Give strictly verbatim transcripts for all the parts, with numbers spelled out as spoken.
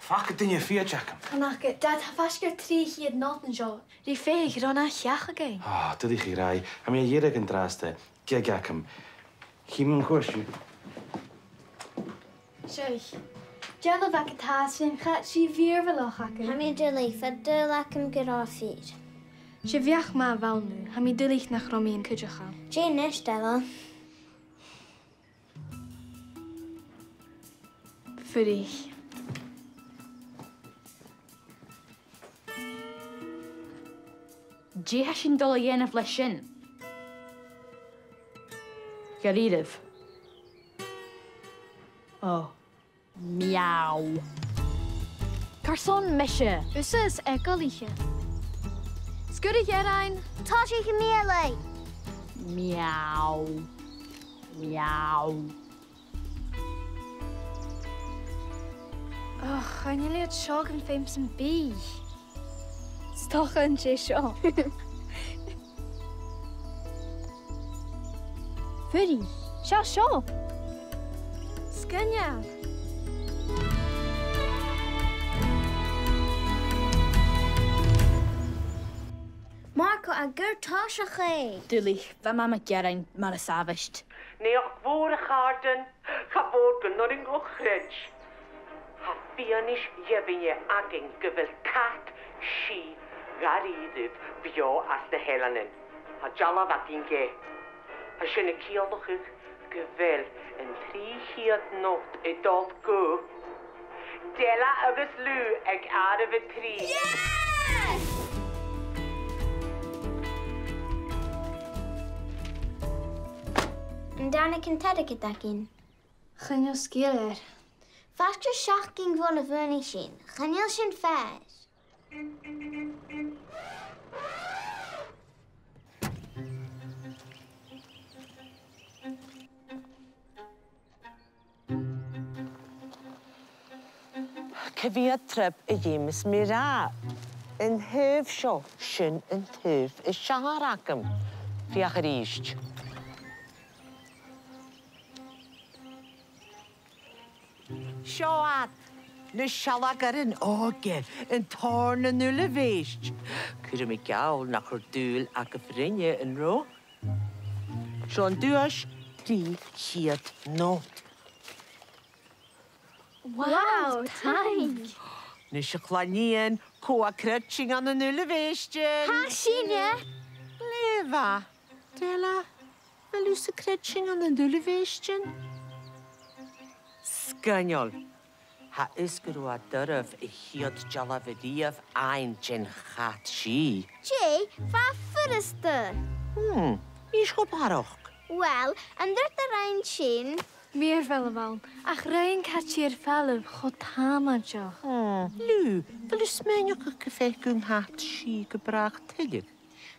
Fàg an duine fìor check. Chan fhaca, Dad, tha faisg air trì cheud not an seo. Rinn feadhainn ron ath sheachdain. Ah, duilich, a ghràidh. Tha mi a' dèanamh an-dràsta. Gig agam. Chì mi an cùrsa. Seadh. Dè a bha a' tachairt, chan eil sibh fìor mhath, a ghràidh. Tha mi duilich, bha dùil agam gun robh fìor. 'S e beachd math a bh' ann, tha mi duilich nach robh mi an cuideachadh. Dè a-nis, Della? Fuirich. Dè tha sinn a' dol a dhèanamh leis sin? Dha-rìribh. Ò. Meow. Carson mise? Thusa as eagalaiche. 'S gu dè a dh'fheumas? Tòisich a' mhìoladh. Meow. Meow. Och, chan eil iad seo gam feum sam bith. 'S dòcha an tè seo. Fuirich, seo, seo. Sgoinneil. Marco, a' cur tòiseachaidh. Duilich, bha Mama Gearan mar as àbhaist. Naidheachd mhòr, a chàirdean, cha mhòr gun urrainn dhomh chreids. Tha fianais dheimhinne againn gu bheil cat sìth dha-rìribh beò anns na h-Eileanan. Tha dealbh againn dheth. Tha sin a' ciallachadh gu bheil an trì cheud not a' dol gu Della agus Lou aig àireamh a trì. Yes! An tàinig an t-airgead againn? Chan eil sgeul air. Faisg air seachdain bhon a bhuannaich sinn. Chan eil sin furasta. Cia mheud triop a dh'fheumas mi ràdh? An taobh seo, sin an taobh as fheàrr agam. Feuch a-rithist. Seo iad, na sealgairean òga, an Tòrr nan Uilebheist. Cuiridh mi geall nach robh dùil agaibh rinne, an robh? Seo an duais, trì cheud not. Wow, taing. Nis, a chlann-nighean, cò a chreid sinn ann an uilebheistean? Tha sinne. Glè mhath. Della, a bheil thusa a' creidsinn ann an uilebheistean? Sgoinneil. Tha fhios gun robh e doirbh a' chiad dealbh a-riamh fhaighinn den chat sìth. Dè, bha e furasta. Hmm, innis dhomh barrachd. Uill, an rud a rinn sinn. Mìorbhail a bh' ann, ach rinn càit air falbh cho tàmailteach. Hmm. Lou, a bheil thu a' smaoineachadh gum faic thu an cat sìth gu bràth tuilleadh?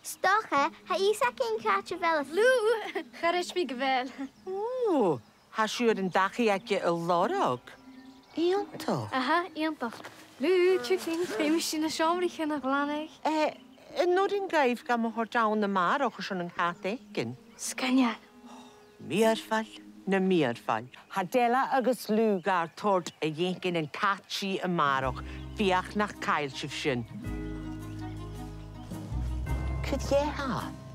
'S dòcha, tha fhios againn càit a bheil e. Lou, cha chreid mi gu bheil. Ò, tha siud an dachaigh aige a lorg. Iongantach. Aha, iongantach. Lou, thugainn, feumaidh sinn na seòmraichean a ghlanadh. Eh, an urrainn dhuibh gam thoirt ann a-màireach airson an cat fhaicinn? Sgoinneil. Mìorbhail na mìorbhail. Tha Della agus Lou gar toirt a dh'fhaicinn an cat sìth a-màireach, feuch nach caill sibh sin. Cò tha e?